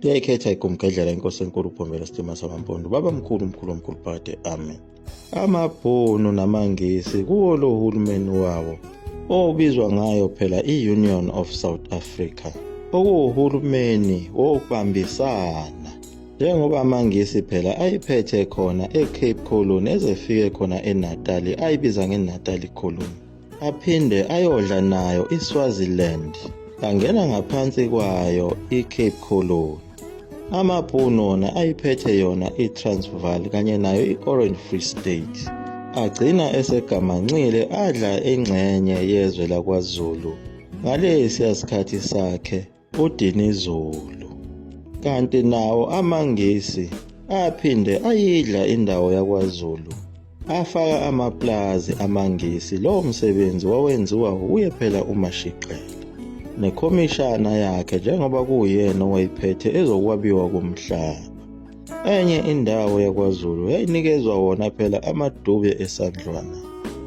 Liyayikhetha igumgedlela inkosi enkulu uBhombela Sidima samaMpondo. Baba mkhulu mkhulu omkhulu phakade amen. Amabhunu namaNgisi kuwo lo hulumeni wawo obizwa ngayo phela i-Union of South Africa okuwuhulumeni wokubambisana njengoba amaNgisi phela ayiphethe khona eCape Colony ezefike khona eNatali ayibiza ngeNatali Colony. Aphinde ayodla nayo iSwaziland angena ngaphansi kwayo iCape Colony. Amabhunu wona ayiphethe yona iTransvaal kanye nayo i-Orange Free State. Agcina esegamanxile adla ingxenye yezwe lakwaZulu ngalesiya sikhathi sakhe uDinizulu. Kanti nawo amaNgisi aphinde ayidla indawo yakwaZulu afaka amaplazi amaNgisi. Lowo msebenzi wawenziwa wuye phela uMashiqela nekhomishana yakhe njengoba kuwuyena owayiphethe ezokwabiwa komhlaba. Enye indawo yakwaZulu yayinikezwa wona phela amadube esandlwana,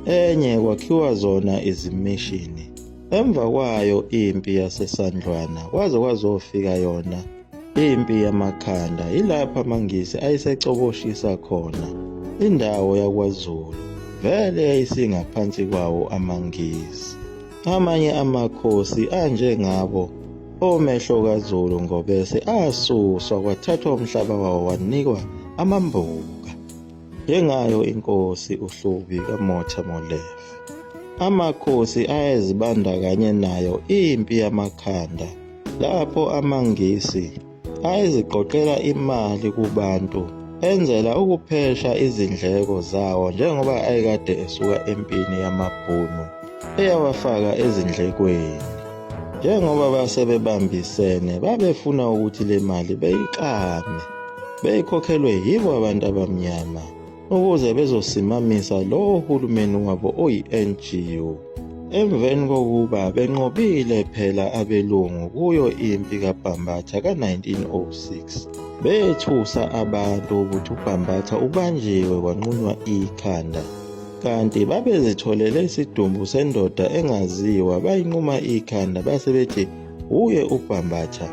enye kwakhiwa zona izimishini. Emva kwayo impi yaseSandlwana kwaze kwazofika yona impi yamakhanda, yilapho amaNgisi ayesecoboshisa khona indawo yakwaZulu, vele yayisingaphansi kwawo amaNgisi. Amanye amakhosi anjengabo oMehlo kaZulu Ngobese asuswa kwathathwa umhlaba wawo wanikwa amaMbuka. Njengayo inkosi uHlubi kaMotha Molefe. Amakhosi ayezibandakanye nayo impi yamakhanda lapho amaNgisi ayeziqoqela imali kubantu enzela ukuphesha izindleko zawo njengoba ayekade esuka empini yamaBhunu eyawafaka ezindlekweni. Njengoba base bebambisene babefuna ukuthi le mali beyiqame beyikhokhelwe yibo abantu abamnyama ukuze bezosimamisa lowo hulumeni wabo oyi-NGO. Emveni kokuba benqobile phela abelungu kuyo impi kaBhambatha ka-1906, bethusa abantu ukuthi uBhambatha ubanjiwe kwanqunywa ikhanda. Kanti babezitholele isidumbu sendoda engaziwa bayinquma ikhanda base bethi wuye uBhambatha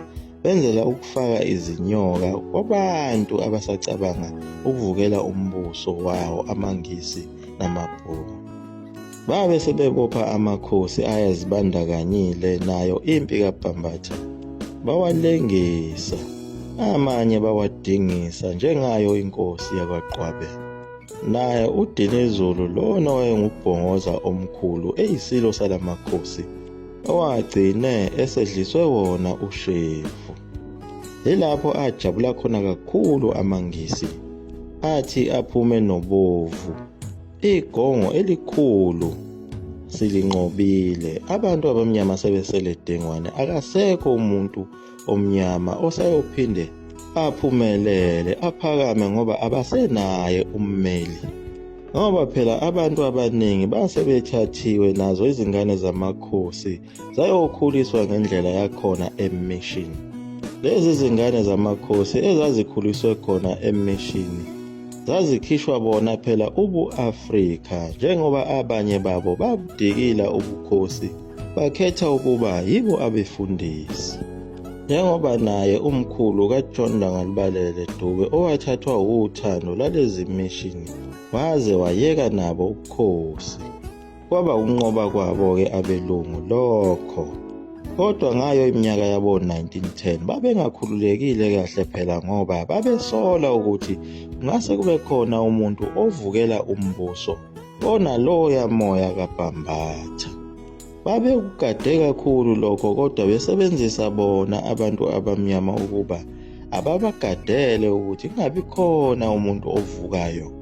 benzela ukufaka izinyoka kwabantu abasacabanga ukuvukela umbuso wawo amaNgisi namaBhunu. Babe sebebopha amakhosi ayezibandakanyile nayo impi kaBhambatha bawalengisa amanye bawadingisa njengayo inkosi yakwaQwabe. Naye uDinizulu lona owayengubhongoza omkhulu eyisilo salamakhosi owagcine esedliswe wona ushevu. Yilapho ajabula khona kakhulu amaNgisi athi aphume nobovu igongo elikhulu silinqobile abantu abamnyama sebesele dengwane akasekho umuntu omnyama osayophinde aphumelele aphakame ngoba abasenaye ummeli ngoba phela abantu abaningi base bethathiwe nazo izingane zamakhosi zayokhuliswa ngendlela yakhona emishini lezi zingane zamakhosi ezazikhuliswe khona emishini zazikhishwa bona phela ubu-Afrika njengoba abanye babo babudikila ubukhosi bakhetha ukuba yibo abefundisi. Njengoba naye umkhulu kaJohn Langalibalele Dube owathathwa wuthando lwalezi mishini waze wayeka nabo ubukhosi. Kwaba ukunqoba kwabo-ke abelungu lokho. Kodwa ngayo iminyaka yabo-1910 babengakhululekile kahle phela ngoba babesola ukuthi kungase kube khona umuntu ovukela umbuso onaloya moya kaBhambatha. Babekugade kakhulu lokho kodwa besebenzisa bona abantu abamnyama ukuba ababagadele ukuthi kungabi khona umuntu ovukayo.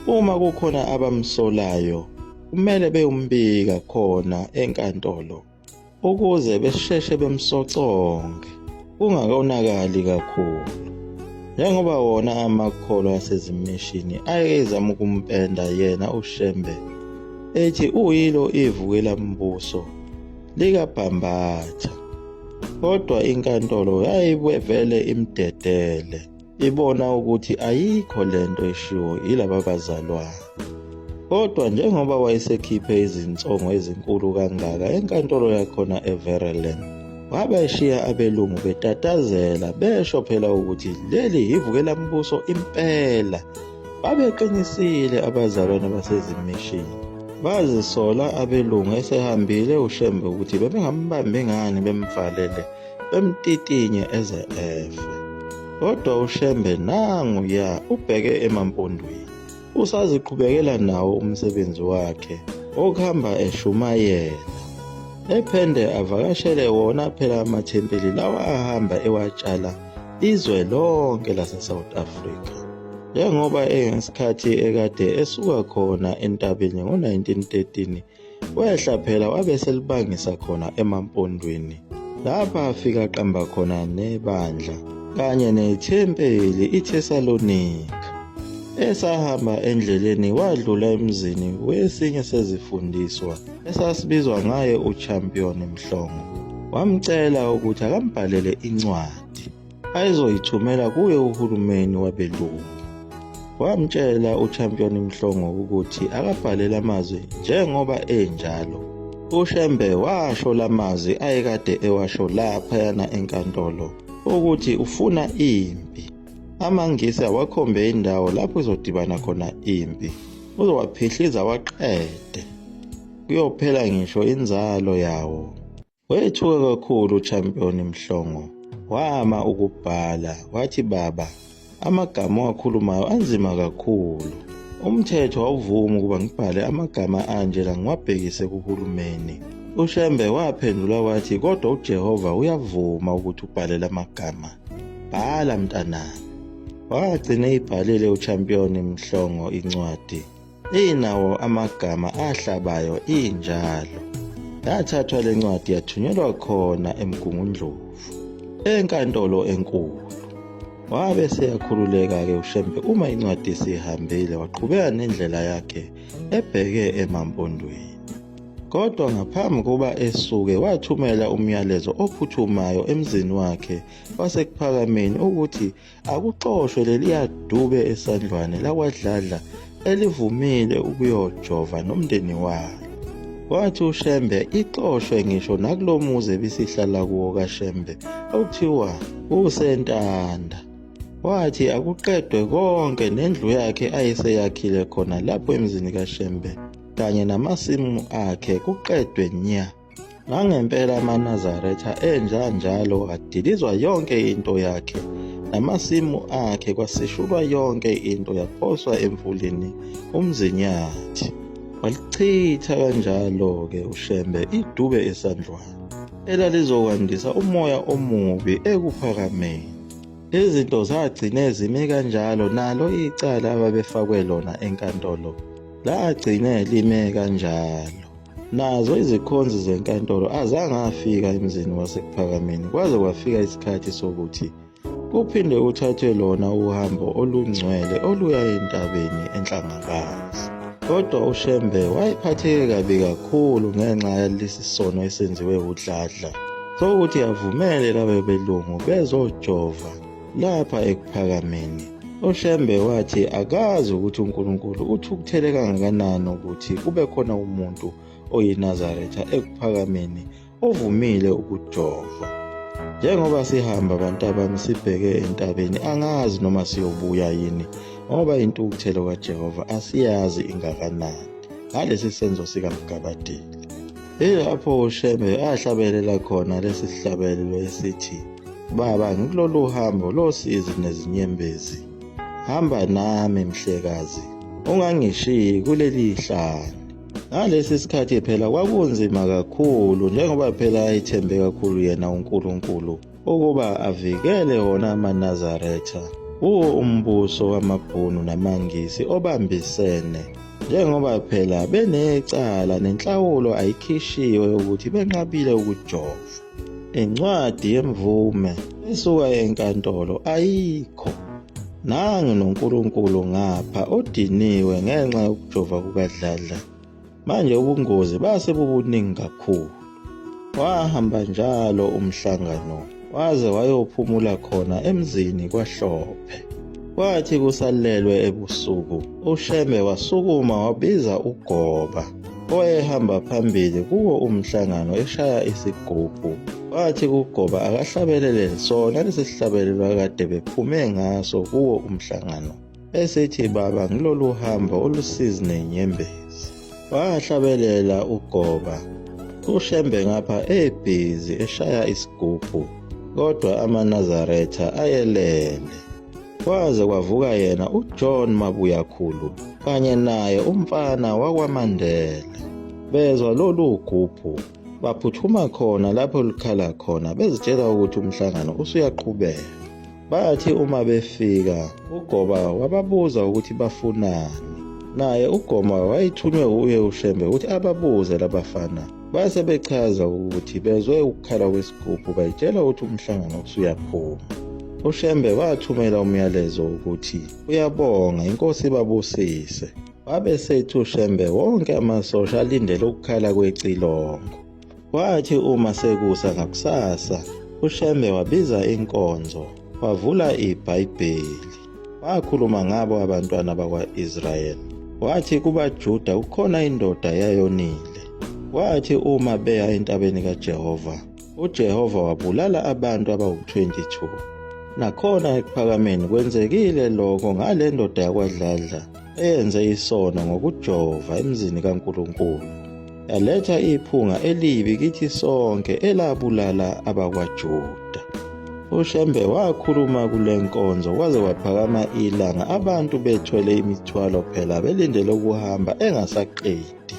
Uma kukhona abamsolayo kumele beyombika khona enkantolo. Ukuze besheshe bemsoconge kungakonakali kakhulu. Njengoba wona amakholwa asezimishini ayezama ukumpenda yena uShembe ethi uyilo ivukelambuso likaBhambatha. Kodwa inkantolo yayivele imdedele. Ibona ukuthi ayikho lento eshiwo yilaba bazalwane. Kodwa njengoba wayesekhiphe izinsongo ezinkulu kangaka enkantolo yakhona eVerulam, Wabashiya abelungu betatazela besho phela ukuthi leli yivukelambuso impela. Babeqinisile abazalwane basezimishini. Bazisola abelungu esehambile uShembe ukuthi bebengambambi ngani bemvalele bemtitinye eze efe. Kodwa uShembe nangu ya ubheke emampondweni. Usaziqhubekela nawo umsebenzi wakhe wokuhamba eshumayela. Ephende avakashele wona phela amathempeli lawa ahamba ewatshala izwe lonke lase-South Africa. Njengoba engesikhathi ekade esuka khona entabeni ngo-1913 Wehla phela wabe selibangisa khona emaMpondweni lapha afika aqamba khona nebandla kanye nethempeli iThesalonika. Esahamba endleleni wadlula emzini wesinye sezifundiswa esasibizwa ngaye uChampion Mhlongo. Wamcela ukuthi akambhalele incwadi. ayezoyithumela kuye uhulumeni wabelungu. Wamtshela uChampion Mhlongo ukuthi akabhale lamazwi njengoba enjalo. UShembe washo lamazwi ayekade ewasho laphayana enkantolo ukuthi ufuna impi. AmaNgisi awakhombe indawo lapho izodibana khona impi. Uzowaphihliza waqede. Kuyophela ngisho inzalo yawo. Wethuka kakhulu uChampion Mhlongo wama ukubhala wathi baba amagama owakhulumayo anzima kakhulu. Umthetho awuvumi ukuba ngibhale amagama anje la ngiwabhekise kuhulumeni. UShembe waphendula wathi kodwa uJehova uyavuma ukuthi ubhale lamagama. Bhala mntanami. Wagcina eyibhalile uChampion Mhlongo incwadi. Inawo amagama ahlabayo injalo. Yathathwa le ncwadi yathunyelwa khona eMgungundlovu enkantolo enkulu. Wabe seyakhululeka-ke uShembe uma incwadi isihambile waqhubeka nendlela yakhe ebheke emaMpondweni. Kodwa ngaphambi kokuba esuke wathumela umyalezo ophuthumayo emzini wakhe waseKuphakameni ukuthi Akuxoshwe leliya dube esandlwane lakwaDladla elivumile ukuyojova nomndeni walo. Wathi uShembe ixoshwe ngisho nakulo muzi ebisihlala kuwo kaShembe okuthiwa useNtanda. Wathi akuqedwe konke nendlu yakhe ayeseyakhile khona lapho emzini kaShembe kanye namasimu akhe kuqedwe nya. Nangempela amaNazaretha enja njalo adilizwa yonke into yakhe namasimu akhe kwasishulwa yonke into yaphoswa emfuleni uMzinyathi. Walichitha kanjalo-ke uShembe idube esandlwane elalizokwandisa umoya omubi ekuphakameni. Izinto zagcine zime kanjalo nalo icala ababefakwe lona enkantolo lagcine lime kanjalo. Nazo izikhonzi zenkantolo azange afika emzini waseKuphakameni kwaze kwafika isikhathi sokuthi kuphinde kuthathwe lona uhambo olungcwele oluya entabeni eNhlangakazi. Kodwa uShembe wayephatheke kabi kakhulu ngenxa yalesi sono esenziwe uDladla sokuthi avumele laba belungu bezojova lapha ekuphakameni. UShembe wathi akazi ukuthi uNkulunkulu uthukuthele kangakanani ukuthi kube khona umuntu oyiNazaretha ekuphakameni ovumile ukujova. Njengoba sihamba bantabami sibheke entabeni angazi noma siyobuya yini ngoba intukuthelo kaJehova asiyazi ingakanani ngalesi senzo sikaMgabadeli. Yilapho uShembe ahlabelela khona lesi sihlabelelo esithi Baba ngikulolu hambo losizi nezinyembezi hamba nami mhlekazi ungangishiyi kuleli hlane ngalesi sikhathi phela kwakunzima kakhulu njengoba phela ayethembe kakhulu yena uNkulunkulu ukuba avikele wona amaNazaretha kuwo umbuso wamaBhunu namaNgisi obambisene njengoba phela benecala nenhlawulo ayikhishiwe ukuthi benqabile ukujova. Incwadi yemvume esuka enkantolo ayikho. Nangu noNkulunkulu ngapha odiniwe ngenxa yokujova kukaDladla. Manje ubungozi base bubuningi kakhulu. Wahamba njalo umhlangano waze wayophumula khona emzini kwaHlophe. Kwathi kusalelwe ebusuku, uShembe wasukuma wabiza uGoba. Owayehamba phambili kuwo umhlangano eshaya isigubhu. Wathi kuGoba akahlabelele sona lesi sihlabelelo akade bephume ngaso kuwo umhlangano, esithi baba ngilolu hambo olusizi nenyembezi. Wahlabelela uGoba, uShembe ngapha ebhizi eshaya isigubhu, kodwa amaNazaretha ayelele. Kwaze kwavuka yena uJohn Mabuyakhulu kanye naye umfana wakwaMandela. Bezwa lolu gubhu baphuthuma khona lapho lukhala khona bezitshela ukuthi umhlangano usuyaqhubeka. Bathi uma befika uGoba wababuza ukuthi bafunani. Naye uGoma wayethunywe uye uShembe ukuthi ababuze labafana. Base bechaza ukuthi bezwe ukukhala kwesigubhu bayitshela ukuthi umhlangano usuyaphuma. UShembe wathumela umyalezo ukuthi uyabonga inkosi ibabusise. Wabe sethi uShembe wonke amasosha alindele ukukhala kwecilongo. Kwathi uma sekusa ngakusasa uShembe wabiza inkonzo wavula iBhayibheli. Wakhuluma ngabo abantwana bakwa-Israyeli. Wathi kubaJuda kukhona indoda yayonile. Kwathi uma beya entabeni kaJehova, uJehova wabulala abantu abawu-22. Nakhona ekuphakameni kwenzekile lokho ngale ndoda yakwaDladla eyenze isono ngokujova emzini kaNkulunkulu. Yaletha iphunga elibi kithi sonke elabulala abakwaJuda. UShembe wakhuluma kule nkonzo kwaze kwaphakama ilanga abantu bethwele imithwalo phela belindele ukuhamba engasaqedi.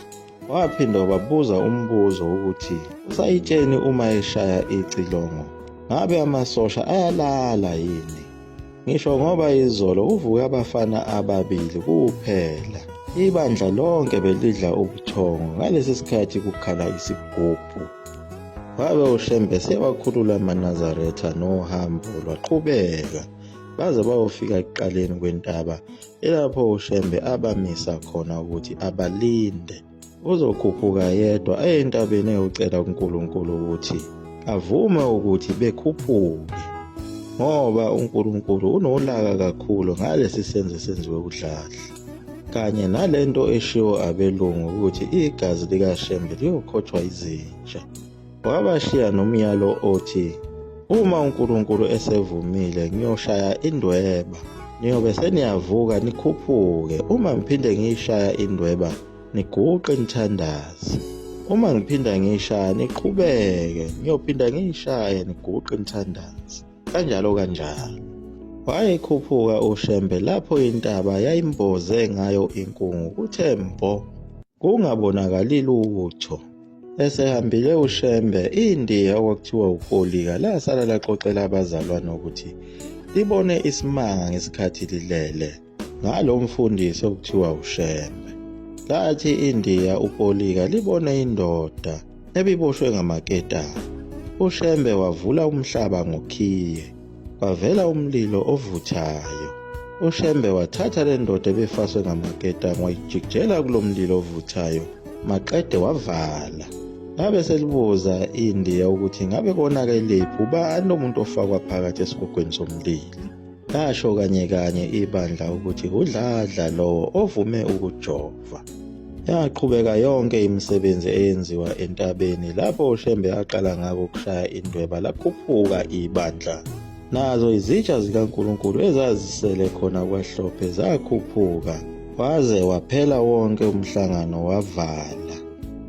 Waphinda wababuza umbuzo ukuthi usayitsheni uma eshaya icilongo ngabe amasosha ayalala yini? Ngisho ngoba izolo kuvuke abafana ababili kuphela. Ibandla lonke belidla ubuthongo ngalesi sikhathi kukhala isigubhu. Wabe uShembe sewakhulula amaNazaretha nohambo lwaqhubeka baze bayofika ekuqaleni kwentaba ilapho uShembe abamisa khona ukuthi abalinde. Uzokhuphuka yedwa aye entabeni eyocela kuNkulunkulu ukuthi avume ukuthi bekhuphuke ngoba uNkulunkulu unolaka kakhulu ngalesi senzo esenziwe uDladla kanye nalento eshiwo abelungu ukuthi igazi likaShembe liyokhotshwa izinja. Wabashiya nomyalo othi uma uNkulunkulu esevumile ngiyoshaya indweba niyobe seniyavuka nikhuphuke uma ngiphinde ngiyishaya indweba niguqe nithandaze uma ngiphinda ngiyishaya niqhubeke ngiyophinda ngiyishaye niguqe nithandaze kanjalo kanjalo wayekhuphuka uShembe lapho intaba yayimboze ngayo inkungu kuthe mpo kungabonakali lutho Esehambile uShembe, iNdiya okwakuthiwa uPolika lasala laxoxela abazalwane ukuthi libone isimanga ngesikhathi lilele ngalo mfundisi okuthiwa uShembe. Lathi iNdiya uPolika libone indoda ebiboshwe ngamaketanga. UShembe wavula umhlaba ngokhiye. Kwavela umlilo ovuthayo. UShembe wathatha le ndoda ebefaswe ngamaketanga wayijikijela kulo mlilo ovuthayo maqede wavala. Labe selibuza iNdiya ukuthi ngabe konakelephi ubani lo muntu ofakwa phakathi esigogweni somlilo. Lasho kanye kanye ibandla ukuthi uDladla lowo ovume ukujova. Yaqhubeka yonke imisebenzi eyenziwa entabeni lapho uShembe aqala ngako ukushaya indweba lakhuphuka ibandla. Nazo izitsha zikaNkulunkulu ezazisele khona kwaHlophe zakhuphuka waze waphela wonke umhlangano wavala.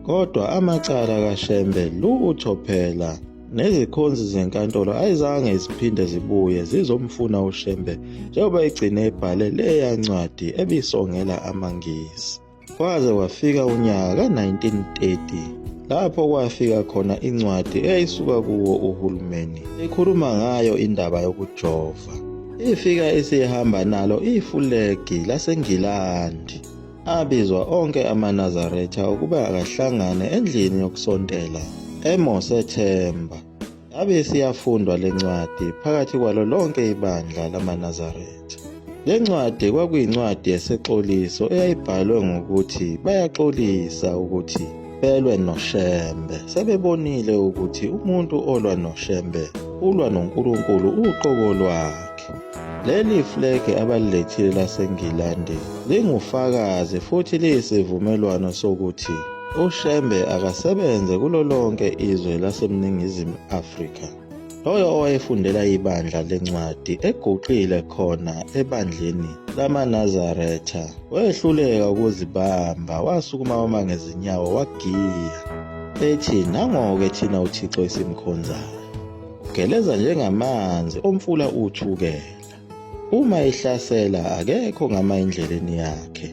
Kodwa amacala kaShembe lutho phela Nezikhonzi zenkantolo ayizange ziphinde zibuye zizomfuna uShembe njengoba egcine ebhale leya ncwadi ebisongela amaNgisi. Kwaze kwafika unyaka ka-1930 lapho kwafika khona incwadi eyayisuka kuwo uhulumeni ikhuluma ngayo indaba yokujova. Ifika isihamba nalo ifulegi laseNgilandi. Abizwa onke amaNazaretha ukuba akahlangane endlini yokusontela eMosethemba. Yabe isiyafundwa le ncwadi phakathi kwalo lonke ibandla lamaNazaretha. Le ncwadi kwakuyincwadi yesexoliso eyayibhalwe ngokuthi bayaxolisa ukuthi belwe noShembe. Sebebonile ukuthi umuntu olwa noShembe ulwa noNkulunkulu uqobo lwakhe. Leli flegi abalilethile laseNgilandi lingufakazi futhi liyisivumelwano sokuthi uShembe akasebenze kulo lonke izwe laseMningizimu Afrika. Loyo owayefundela ibandla lencwadi eguqile khona ebandleni lamaNazaretha wehluleka ukuzibamba, wasukuma wama ngezinyawo wagiya, ethi nango-ke thina uThixo esimkhonzayo. Ugeleza njengamanzi omfula uThukela. Uma ehlasela akekho ngama endleleni yakhe.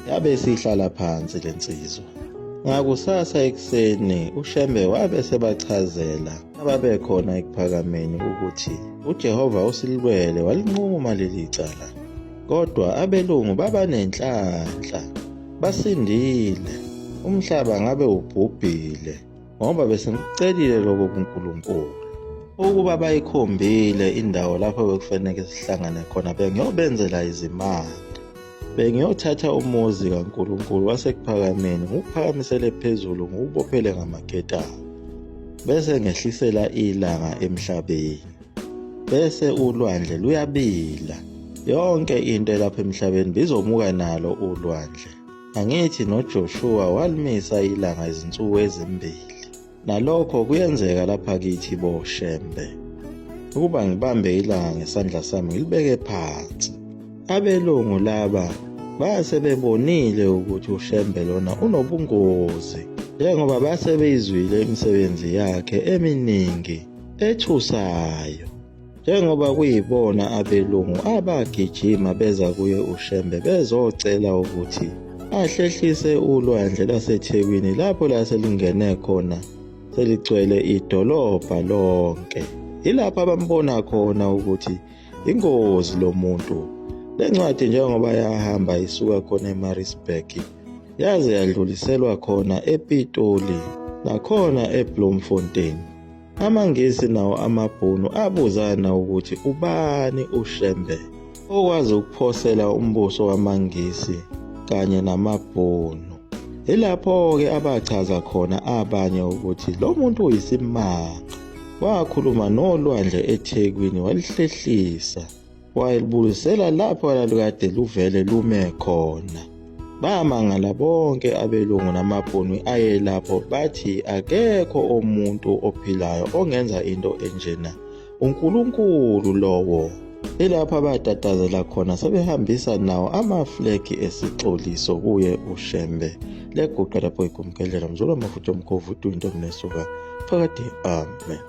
Yabe isihlala phansi le nsizwa. Ngakusasa ekuseni uShembe wabe sebachazela ababekhona ekuphakameni ukuthi uJehova usilwele walinquma leli cala. Kodwa abelungu baba nenhlanhla, basindile. Umhlaba ngabe ubhubhile ngoba besengikucelile lokho kuNkulunkulu. Ukuba bayikhombile indawo lapho bekufanele sihlangane khona bengiyobenzela izimanga. Bengiyothatha umuzi kaNkulunkulu wasekuphakameni ngiwuphakamisele phezulu ngiwubophele ngamaketanga bese ngehlisela ilanga emhlabeni bese ulwandle luyabila yonke into elapha emhlabeni bizomuka nalo ulwandle angithi noJoshua walimisa ilanga izinsuku ezimbili Nalokho kuyenzeka lapha kithi boShembe. Ukuba ngibambe ilanga ngesandla sami ngilibeke phansi. Abelungu laba base bebonile ukuthi uShembe lona unobungozi njengoba base beyizwile imisebenzi yakhe eminingi ethusayo. Njengoba kuyibona abelungu abagijima beza kuye uShembe bezocela ukuthi ahlehlise ulwandle laseThekwini lapho laselingene khona seligcwele idolobha lonke. Yilapho abambona khona ukuthi ingozi lo muntu. Le ncwadi njengoba yahamba isuka khona eMaritzburg yaze yadluliselwa khona ePitoli nakhona eBloemfontein. AmaNgisi nawo amaBhunu abuzana ukuthi ubani uShembe okwazi ukuphosela umbuso wamaNgisi kanye namaBhunu. Yilapho-ke abachaza khona abanye ukuthi lo muntu uyisimanga. Wakhuluma nolwandle eThekwini walihlehlisa. Wayelubuyisela lapho alalukade luvele lume khona. Bamangala bonke abelungu namabhunu ayelapho bathi akekho umuntu ophilayo ongenza into enjena. UNkulunkulu lowo. Ilapho abatatazela khona sebehambisa nawo amaflegi esixoliso kuye uShembe. Leguqa lapho igumgedlela mzulu amafutha omkhovu uDwinto mnesuka phakade amen.